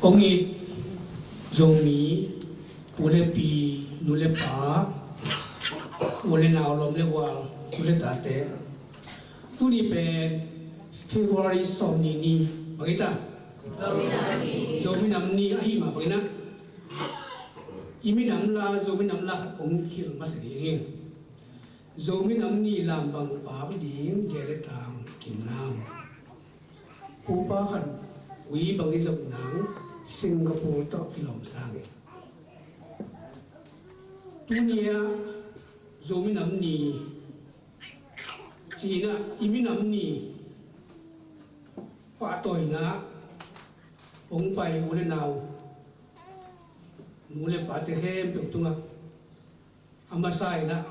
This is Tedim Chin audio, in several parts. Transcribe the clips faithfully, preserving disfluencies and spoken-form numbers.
Kong it Zomi pu le pi, nu le pa, u le nau, lawm le gual, u le tate, tuni pen February sawmnih ni, bang hi ta? Zomi Nam Ni. Zomi Nam Ni ahih mah bangin ah, i minam la, Zomi Nam La khat hong hilh masa ding hi. Zomi Nam Ni lam bang pau ding, gel le tang kim nam. Pupa khat ui bang i zop nang, Singapore tawh kilawm sang hi. Tuni ah Zomi Nam Ni ci-in ah, i minam ni pahtawina hong pai u le nau, nu le pate khempeuh tungah a masa in ah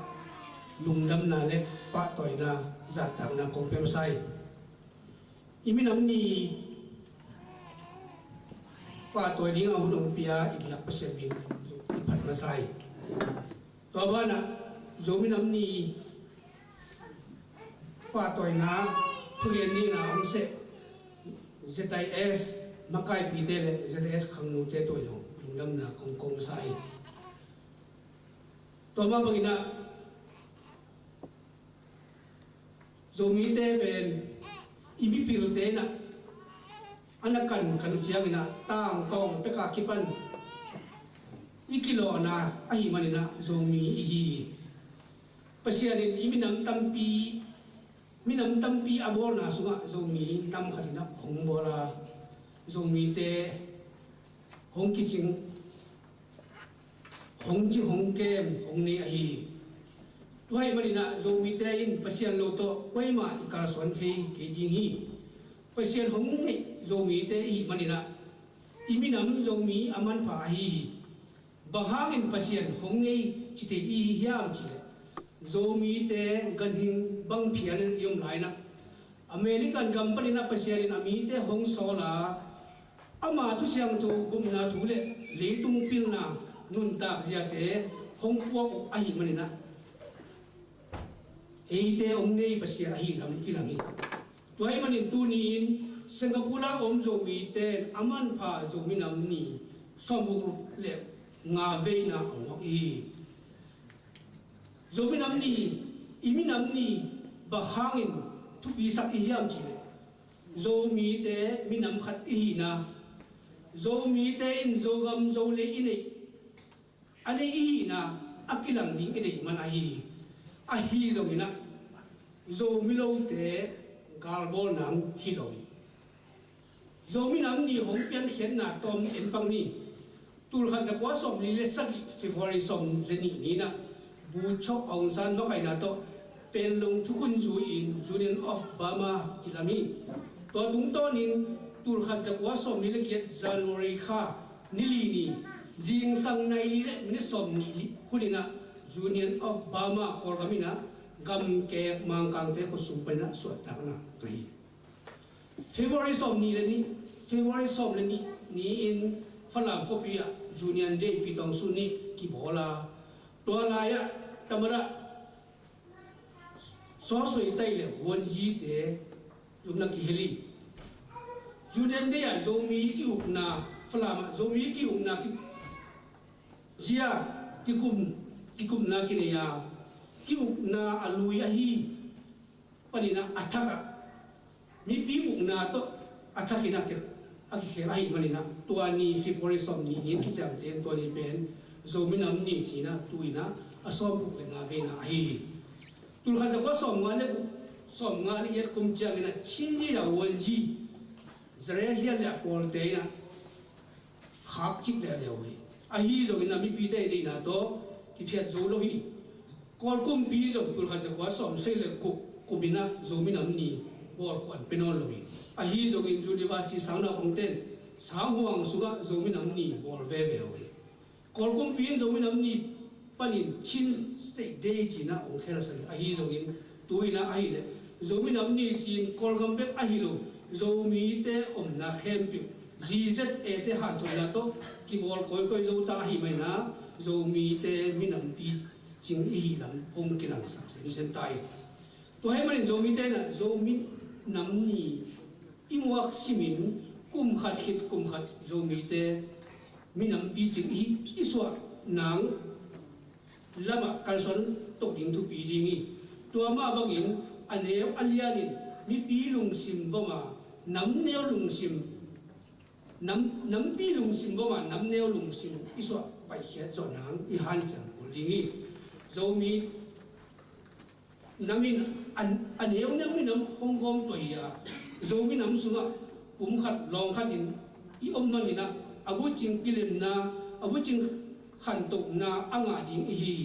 lungdamna le pahtawina zahtakna kong pia masa hi. I minam ni pahtawi ding a hun hong pia i biak Pasian min i phat masa hi. Tua banah Zomi Nam Ni pahtawina thugen ding a hong seh Z I S makaipite le Z I S khangnute tawh zong lungdamna kong ko masa hi. Tua mah bangin ah Zomite pen i mipilte in ah a na kankan uh ciangin ah tangtawng pek a kipan i kilawhna ahih manin ah Zomi i hi hi. Pasian in i minam tampi, minam tampi a bawlna sungah Zomi nam khat in ah hong bawl a, Zomite hong kicing, hong cing, hong kem, hong nei ahi hi. Tua ahih manin ah Zomite in Pasian lo tawh kuamah i kalsuan thei kei ding hi. Pasian hong neih Zomite i hih manin ah i minam Zomi a manpha ahi hi. Bang hangin Pasian hong nei ci thei i hi hiam cih leh, Zomite ganhing bang phial in i om lai-in ah, American gam panin ah Pasian in a mite hong sawl a, ama thu siangtho gupna thu le leitung pilna nuntak ziate hong puak uh ahih manin ah, eite hong nei Pasian ahih lam kilang hi. Tua ahih manin tuni-in Singapore a om Zomite in a manpha Zomi Nam Ni sawmguk le nga veina a ngak hi. Zomi Nam Ni, i minam ni bang hangin thupisak i hiam cih leh, Zomite minam khat i hihna, Zomite in Zogam Zolei i neih, a neih i hihna a kilang ding i deih man ahi hi. Ahi zongin ah Zomi lote galbawl nang hi lo hi. Zomi Nam Ni hong piankhiatna tawm en pak ni. Tulkhat zakua sawmli le sagih February sawm le nih ni-in ah Bogyoke Aung San makaihna tawh Panglong thukhun zui-in Union of Burma kilam hi. Tua tungtawnin tulkhat zakua sawmli le giat January kha ni li ni, zingsang nai li le minit sawmnih li hunin ah Union of Burma Kawlgam in ah gamkek Mangkangte khutsung panin ah suahtakna ngah hi. February sawmnih le nih, February sawm le nih ni-in Falam khuapi ah Union Day Pyitawngsuh Ni kibawl a, tua lai-ah Tamada, Saw Sui Tai le Won Ji te zumna kihel hi. Union Day ah Zomi ki-ukna, Falam ah Zomi ki-ukna ki-, zia kikum, kikumna kinei a, ki-ukna a lui ahi panin ah a thak ah mipi ukna tawh a thakin ah ki-, a kikhel ahih manin ah tua ni February sawmnih ni-in kiciamteh in tua ni pen Zomi Nam Ni ci-in ah tu-in ah a sawmguk le nga veina ahi hi. Tulkhat zakua sawmnga le guk, sawmnga le giat kum ciangin ah Chin Ji le Won Ji, Zare Lian le a pawlte in ah khakcip leuleu hi. Ahi zongin ah mipite deihna tawh kiphiat zo lo hi. Kawl kumpi zong tulkhat zakua sawmsagih le guk kumin ah Zomi Nam Ni bawlkhuan pia nawn lo hi. Ahi zongin University sang naupangte in sanghuang sungah Zomi Nam Ni bawl veve uh hi. Kawl kumpi in Zomi Nam Ni panin Chin State Day ci-in ah hong khelsak hi. Ahi zongin tu-in ah ahih leh Zomi Nam Ni ci-in Kawlgam bek ahi lo, Zomite omna khempeuh Z Z A te hanthawnna tawh kibawl kawikawi zo ta ahih manin ah Zomite minam picing i hih lam hong kilangsak semsem ta hi. Tua ahih manin Zomite in ah Zomi Nam Ni i muak simin Kum khat khit kum khat Zomite minam picing i, i suah nang lamah kalsuan toh ding thupi ding hi. Tua mah bangin a neu a lianin mipi lungsim vama nam neu lungsim, nam, nampi lungsim vama nam neu lungsim i suah paikhiat zawh nang i hanciam kul ding hi. Zomi nam in a, a neuneu minam hong gawm tuah hi a, Zo minam sungah pum khat lawng khat in i om maninah a bucing kilemna, a bucing khantohna a ngah ding i hi.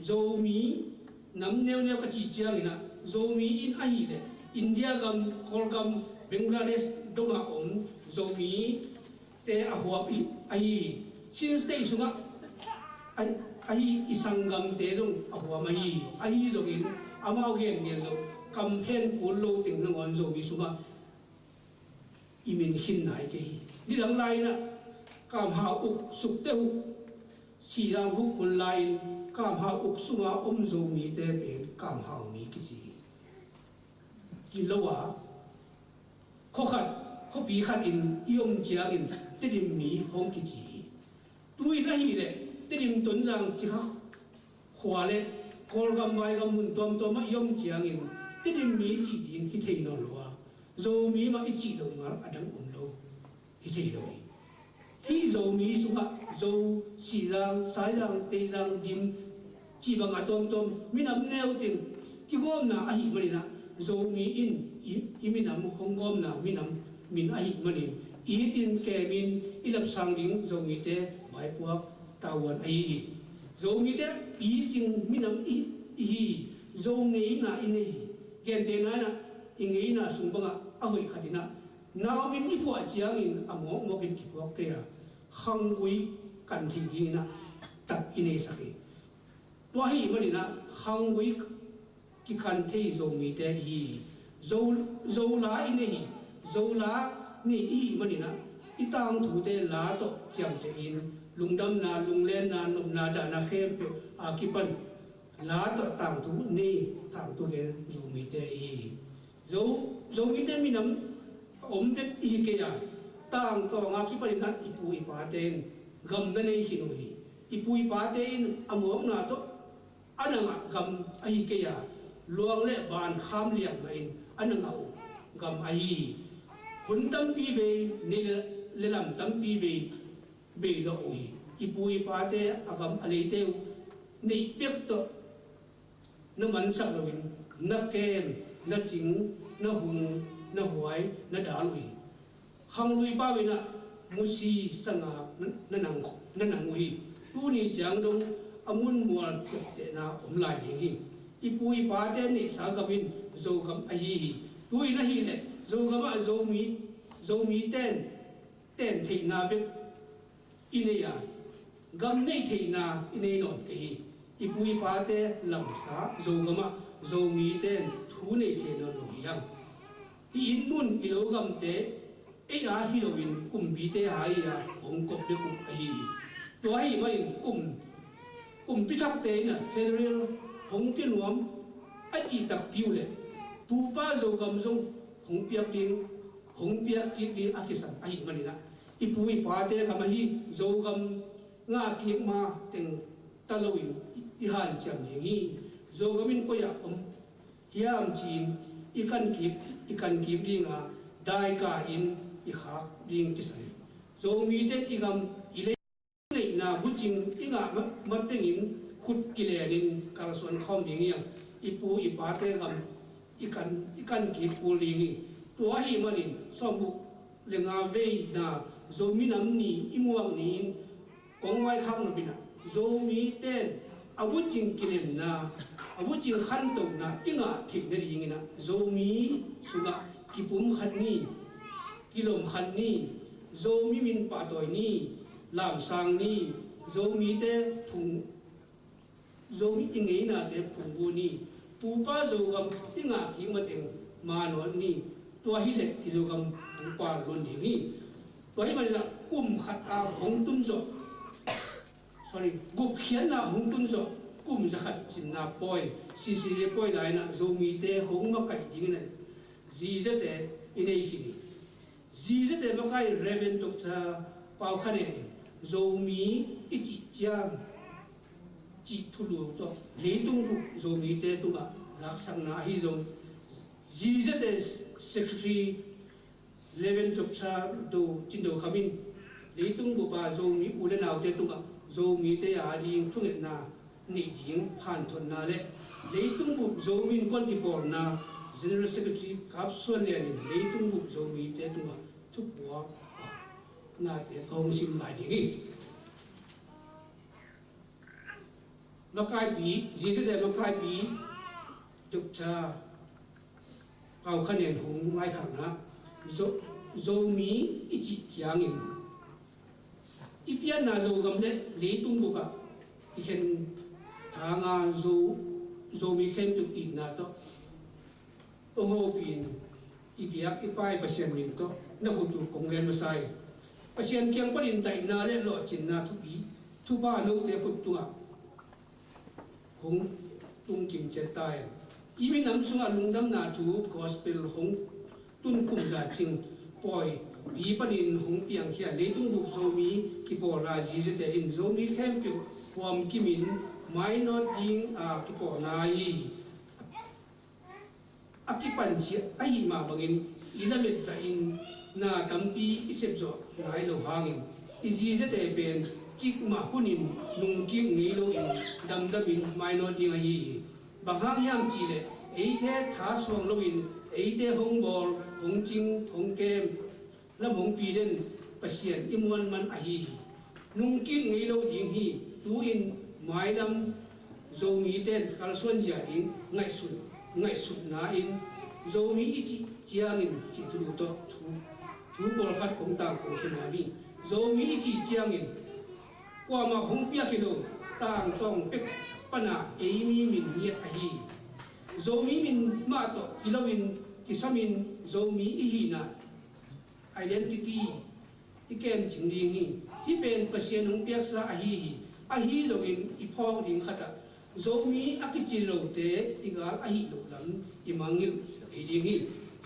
Zomi nam neuneu ka cih cianginah Zomi in ahileh India gam, Kawlgam, Bangladesh dongah om Zomi te a huam ahi, ahi. Chin State sungah ahi, ahi i sanggamte zong a huam ahi. Ahi zongin amau gen ngen lo, kamphen kul lo teng nangawn Zomi sungah i min khin nai kei hi. Nidang lai-inah Kamhau uk, Sukte uk, Sidang uk hun lai-in Kamhau uk sunga om Zomite pen Kamhau mi kici hi. Kilo a, khua khat, khuapi khat in i om ciangin Tedim mi hong kici hi. Tu-in ahileh Tedim, Tonzang, Cikha khua le Kawlgam, Vaigam mun tuamtuam ah i om ciangin Tedim mi cih ding hi thei nawn lo a, Zomi mah i cih loh ngal a dang om lo hi thei lo hi. Hih Zomi sungah Zo, Sizang, Saizang, Teizang, Dim cih bang a tuamtuam minam neu teng kigawmna ahih maninah Zomi in i, i minam hong gawmna minam min ahih manin i hitin kemin i lapsang ding Zomite vaipuak tavuan ahi hi. Zomite picing minam i, i hi hi. Zo ngeina i nei hi. Gentehna inah i ngeina sung bangah a hoih khat inah nau min i phuah ciangin a mawkmawkin kiphuak kei a, khanggui kan thei dinginah tak i neisak hi. Tua ahih maninah khanggui kikan thei Zomite i hi hi. Zo, Zola i nei hi. Zola nei i hih maninah i tangthute la tawh ciamteh in lungdamna, lunglenna, nopna, dahna khempeuh a kipan la tawh tangthu nei, tangthu gen Zomite i hi hi. Zo, Zomite minam a om bek i hi kei a, tangtawnga kipaninah i pu i pate in gam na nei khin uh hi. I pu i pate in a mawkna tawh a na ngah gam ahi kei a, luang le ban kham liang mahin a na ngah uh gam ahi hi. Hun tampi bei, nei le, le lam tampi bei, bei lawh uh hi. I pu i pate a gam a leite uh neih bek tawh na mansak loin na kem, na cing, na hung, na huai, na dal uh hi. Khanglui pau inah musi sanga na, na nang, na nang uh hi. Tuni ciang dong a mun mual teptehna om lai ding hi. I pu i pate neihsa gam in Zogam ahi hi. Tu-in ahileh Zogamah Zomi, Zomi ten, ten theihna bek i nei a, gam neih theihna i nei nawn kei hi. I pu i pate lamsa Zogamah Zomite in thu nei thei nawn lo hi hang. I inn mun, i lo gamte ei a hi loin kumpite hai a hong kop bek uh ahi hi. Tua ahih manin kum, kumpi thakte in a federal hong pia nuam a cih takpi uh leh pupa Zogam zong hong piak ding, hong piak kik ding a kisam ahih maninah i pu i pate gam ahi Zogam ngah kik ma teng ta loin i hanciam ding hi. Zogam in koi ah om hiam ci-in i kan kik, i kan kik ding a, daika in i khak ding kisam. Zomite i gam i lei neihna bucing i ngah ma, matengin khut kilenin kalsuan khawm ding hi hang. I pu i pate gam i kan, i kan kik kul ding hi. Tua ahih manin sawmguk le nga veina Zomi Nam Ni i muak ni-in kong vaikhak nop in ah Zomite in a bucing kilemna, a bucing khantohna i ngah theih nadingin ah Zomi sungah kipum khat ni, kilom khat ni, Zomi min pahtawi ni, lamsang ni, Zomite phung, Zomi i ngeinate phungvuh ni, pupa Zogam i ngah kik mateng ma nawn ni. Tua hileh i Zogam pupa lun ding hi. Tua hih manin ah kum khat a hong tun zawh, sorry, gupkhiatna hong tun zawh kum zakhat cinna pawi, C C A pawi lai-in ah Zomite hong makaih dingin ah zizate i nei khin hi. Zizate makai Reverend Doctor Pau Khan En in Zomi i cih ciang cih thulu tawh leitung bup Zomite tungah laksakna ahi zong, Zizate Secretary Reverend Doctor Do Cin Do Kham in leitung bupa Zomi u le naute tungah Zomite a ding thungetna neih ding hanthotna le leitung bup Zomi Innkuan kipawlna General Secretary Kap Suan Lian in leitung bup Zomite tungah thupuak nate ka hong sim lai ding hi. Makaipi, Zizate makaipi Doctor Pau Khan En hong laikhakna, Zo-, Zomi i cih ciangin i pianna Zogam le leitung bupah i khen thanga Zo-, Zomi khempeuh itna tawh hong hopih in, i biak i pai Pasian min tawh na khut uh kong len masa hi. Pasian kiang panin daihna le lawhcinna thupi, thupha note khut tungah hong tung kim ciat ta hen. I minam sungah lungdamna thu gospel hong tun kum za cing pawi pi panin hong piangkhia leitung bup Zomi kipawlna Zizate in Zomi khempeuh huam kimin mainawt ding a kipawlna hi. A kipan ciah ahih mah bangin i lamet zahin na tampi i sepzawh nai lo hangin i Zizate pen cikmah hunin nungkik ngei loin damdamin mainawt ding ahi hi. Bang hang hiam cihleh eite tha suang loin eite hong bawl, hong cing, hong kem lam hong pi den Pasian i muan man ahi hi. Nungkik ngei lo ding hi. Tu-in mailam Zomite in kalsuan zia ding ngaihsut, ngaihsutna in Zomi i cih ciangin cih thulu tawh thu, thu pawlkhat kong tangko hi nuam hi. Zomi i cih ciangin kuamah hong piak hi lo, tangtawng pek pana ei mi min ngiat ahi hi. Zomi min mah tawh hi loin kisamin Zomi i hihna identity i kemcing ding hi. Hih pen Pasian hong piaksa ahi hi. Ahi zongin i phawk ding khatah Zomi a kici lote i gal ahih loh lam i mangngilh thei ding hi.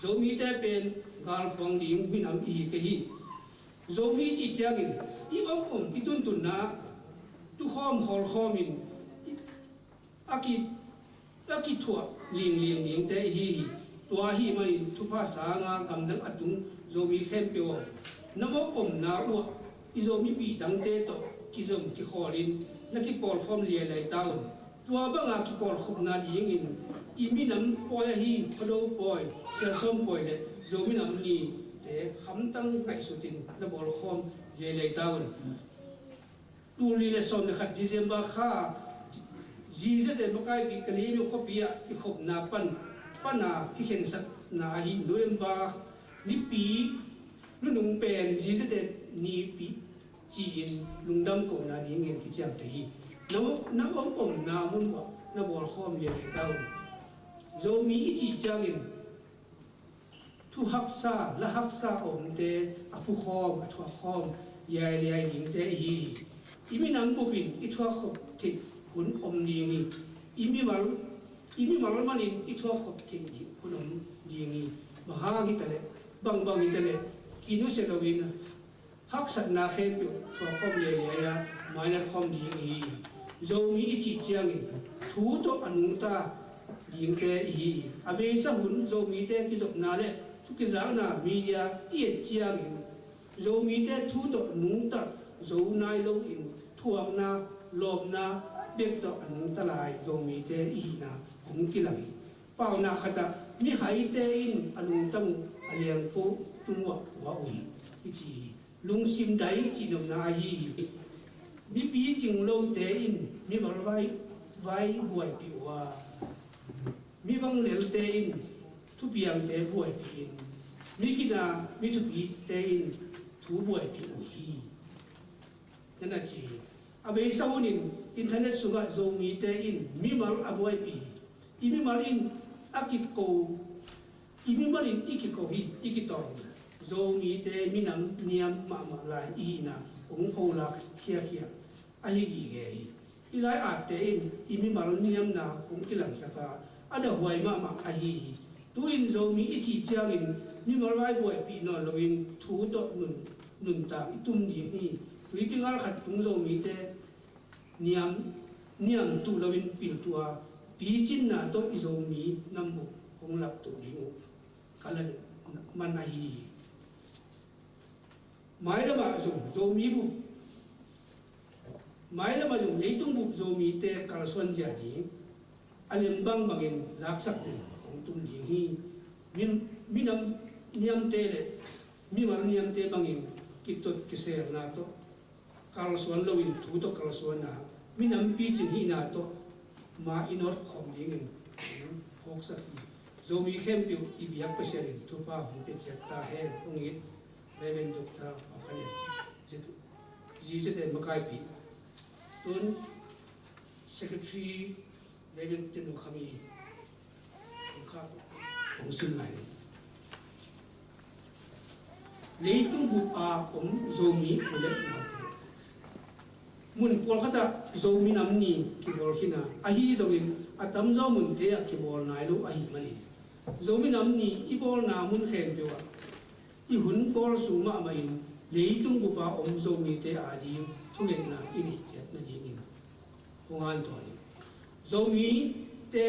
Zomite pen galphuang ding minam i hi kei hi. Zomi cih ciangin i om om i tuntunna tukhawm khawlkhawmin a ki, a kithuah lingling dingte i hi hi. Tua ahih manin thupha sanga gamdang a tung Zomi khempeuh aw, na mawk omna uhah i Zomipi dangte tawh kizom kikhawlin na kipawlkhawm liailai ta un. Tua banga kipawlkhopna dingin i minam pawi ahi Khuado pawi, Sialsawm pawi le Zomi Nam Nite hamtang ngaihsutin na bawlkhawm liailai ta un. Tul nih le sawm le khat December kha Zizate makaipi Kalaymyo khuapi ah kikhopna pan, pana kikhensatna ahi November nipi nunung pen Zizate nipi ci-in lungdam kohna dingin kiciamteh hi. Na, na om omna mun uah na bawlkhawm liailai ta un. Zomi i cih ciangin thu haksa, la haksa a omte a phukhawm, a thuakkhawm liailiai dingte i hi hi. I minam bupin i thuakkhop theih hun om ding hi. I mimal, i mimal manin i thuakkhop theih ding hun om ding hi. Bang hang hitaleh, bangbang hitaleh kinusia loin haksatna khempeuh thuakkhawm liailiai a mainat khawm ding i hi hi. Zomi i cih ciangin thu tawh a nungta dingte i hi hi. A beisa hun Zomite kizopna le thukizakna media i et ciangin Zomite thu tawh nungta zo nai loin thuakna, lawpna bek tawh a nungta lai Zomite i hihna hong kilang hi. Paunak khatah mihaite in a lungtang uh a liangko tung uah pua uh hi, i ci hi. Lungsim dai cihnopna ahi hi. Mipi cinglote in mimal vai, vai buaipih uh a, mi banglelte in thupiangte buaipih in, mi gina mi thupite in thu buaipih uh hi, na na ci hi. A beisa hunin internet sungah Zomite in mimal a buaipih hi. I mimal in a kiko, i mimal in i kiko hi, i kitawng hi. Zomite minam niam mahmah lai i hihna hong pholak khiakhia ahi gige hi. I lai atte in i mimal niamna hong kilangsak a, a dahuai mahmah ahi hi. Tu-in Zomi i cih ciangin Mimal vai buaipih nawn loin thu tawh nun, nuntak i tum ding hi. Tuipi ngal khat tung Zomite niam, niam tuh loin piltuh a, picinna tawh i Zomi nambup hong laptuh ding uh ka la man ahi hi. Mailamah zong Zomi bup, mailamah zong leitung bup Zomite kalsuan zia ding a lem bangbangin zaksak ding hong tum ding hi. Min, minam niamte le mimal niamte bangin kitot kiselna tawh kalsuan loin thu tawh kalsuanna, minam picin hihna tawh ma i nawt khawm dingin hong phawksak hi. Zomi khempeuh i biak Pasian in thupha hong pia ciat ta hen. Hong it Reverend Doctor Pakhanin, G Z N makaipi. Tun Secretary Reverend Tinu Khami hong kha, hong sim lai. Leitung bup a om Zomi u le naute, mun pawlkhatah Zomi Nam Ni kibawl khin a, ahi zongin a tamzaw munte ah kibawl nai lo ahih manin, Zomi Nam Ni i bawlna mun khempeuh ah i hun bawl sung mahmah in leitung bup a om Zomite ading thungetna i neih ciat nadingin hong hanthawn hi. Zomite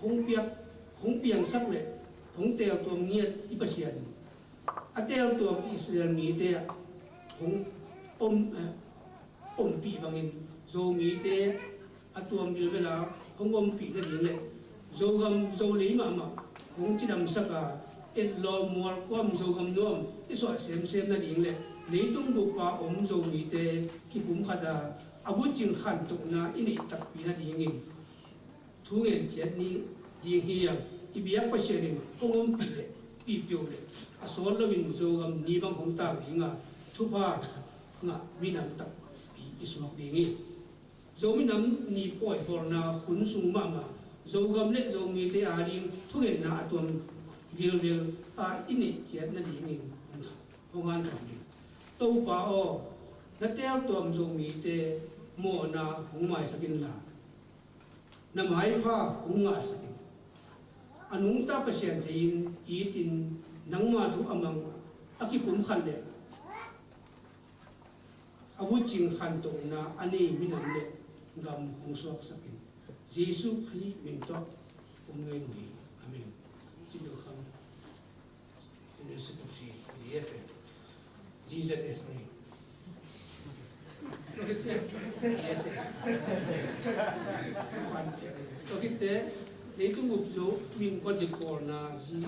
hong piak, hong piangsak le hong teeltuam ngiat i Pasian in a teeltuam Israel mite ah hong om, eh, ompih bangin Zomite a tuam vilvel a hong ompih nading le Zogam Zolei mahmah hong cidamsak a, etlawm mualkuam Zogam nuam i suah semsem nading le leitung bup a om Zomite kipumkhat a, a bucing khantohna i neih takpi nadingin thu ngen ciat ni ding hi. A i biak Pasian in hong ompih le pihpeuh le a sawt loin Zogam ni bang hong tang ding a, thupha ngah minam takpi i suak ding hi. Zomi Nam Ni pawi bawlna hun sung mahmah Zogam le Zomite ading thungetna a tuam vilvel a i neih ciat nadingin hong hanthawn hi. Topa aw, na teeltuam Zomite mawhna hong maisak inla, na maipha hong ngahsak in. A nungta Pasian thei-in itin nangma thu a mang a kipumkhat le a bucing khantohna a nei minam le gam hong suaksak in. Jesuh Khrih min tawh hong ngen uh hi. Amen. Cin uh kham. University of G F A. G Z A, sorry. G S A. Tua khit teh, leitung bup Zomi Innkuan Dik bawlna zi,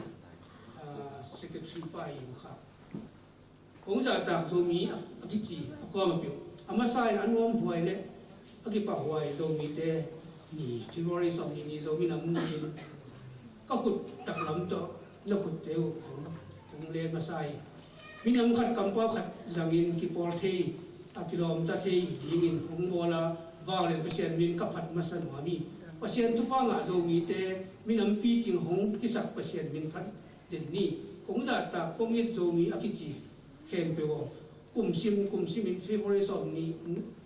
ah, secretary pa i uh kha. Kong zahtak Zomi a, a kici a kuamah peuh, a masa in a nuamhuai le a kipahhuai Zomite ni, February sawmnih ni Zomi Nam Ni in ka khut taklam tawh na khutte uh kong, kong len masa hi. Minam khat kampau khat zangin kipawl thei, a kilawmta thei dingin hong bawl a, vanglian Pasian min ka phat masa nuam hi. Pasian thupha ngah Zomite minam picing hong kisak Pasian min phat den ni. Kong zahtak kong it Zomi a kici khempeuh aw, kum sim kum simin February sawmnih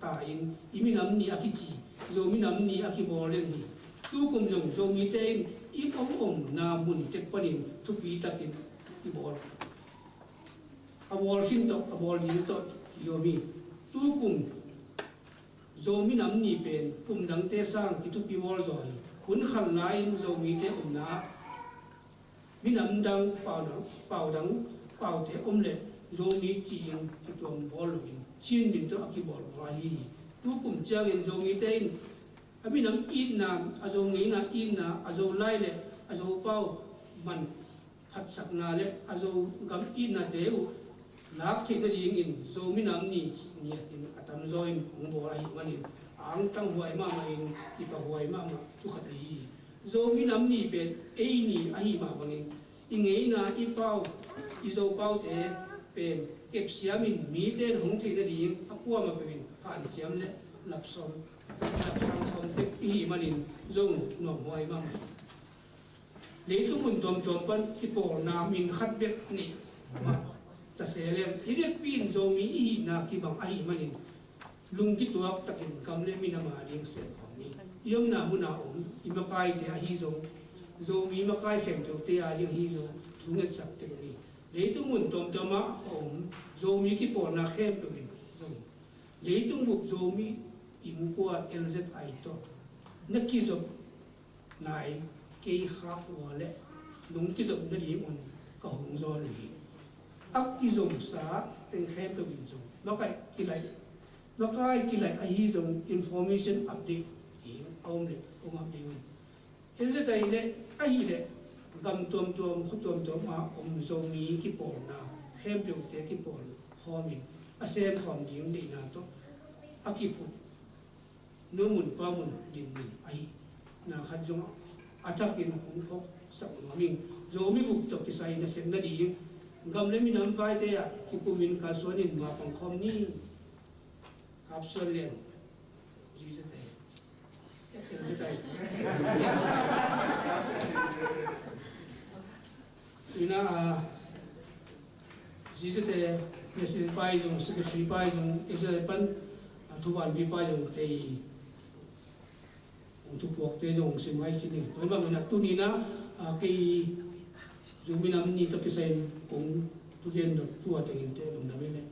ta in i minam ni a kici Zomi Nam Ni a kibawl den hi. Tukum zong Zomite in i om omna mun tek panin thupi takin i bawl, a bawl khin tawh a bawl ding tawh i om hi. Tukum Zomi Nam Ni pen kum dangte sang kithupi bawl zaw hi. Hun khat lai-in Zomite omna ah minam dang, pau dang, pau dang, paute om le Zomi ci-in kituam bawl loin Chin min tawh a kibawl bawl ahi hi. Tukum ciangin Zomite in a minam itna, a Zo ngeina itna, a Zolai le a Zopau man phatsakna le a Zogam itnate uh lak theih nadingin Zomi Nam Ni cih ngiatin a tamzaw in hong bawl ahih manin a angtang huai mahmah in kipahhuai mahmah thu khat ahi hi. Zomi Nam Ni pen ei ni ahih mah bangin i ngeina, i pau, i Zopaute pen kepsiamin mite in hong theih nading a kuamah peuhin hanciam le lapsawm, lapsang sawm tek ihih manin zong nuamhuai mahmah hi. Leitung mun tuamtuam pan kipawlna min khat bek nei mah ta se leng, i vekpi in Zomi ihihna kibang ahih manin lungkituak takin gam le minam ading sem khawm ni. I omna mun a om i makaite ahi zong, Zomi makai khempeuhte ading ahi zong thu ngetsak teng ni. Leitung mun tuamtuam ah a om Zomi kipawlna khempeuh in zong leitung bup Zomi innkuan L Z I tawh na kizop nai kei khak ua le nong kizop nadingun ka hong zawn uh hi. A kizomsa teng khempeuh in zong makai kilaih, makai kilaih ahi zong information update ding a om le kong update un. L Z I le ahih leh gam tuamtuam khua tuamtuam ah om Zomi kipawlna khempeuhte kipawl khawmin a sem khawm ding deihna tawh a kiphut nu mun pa mun din mun ahi na khat zong a thakin hong khawksak nuam ing. Zomi bup tawh kisai nasem nading gam le minam vaite ah kikumin kalsuanin mapang khawm ni. Kapsuan lian. Zi Zete. Zi Zete. Ina a Zi Zete, President pai zong, Secretary pai zong, Zi Zete pan a thuban vi pai zong tei ong thupuakte zong sim hai ci ni. Tua hi bang ina tuni na a kei Zomi nam ni tawh kisai kong thugen dot tua tengin te lungdam hi le.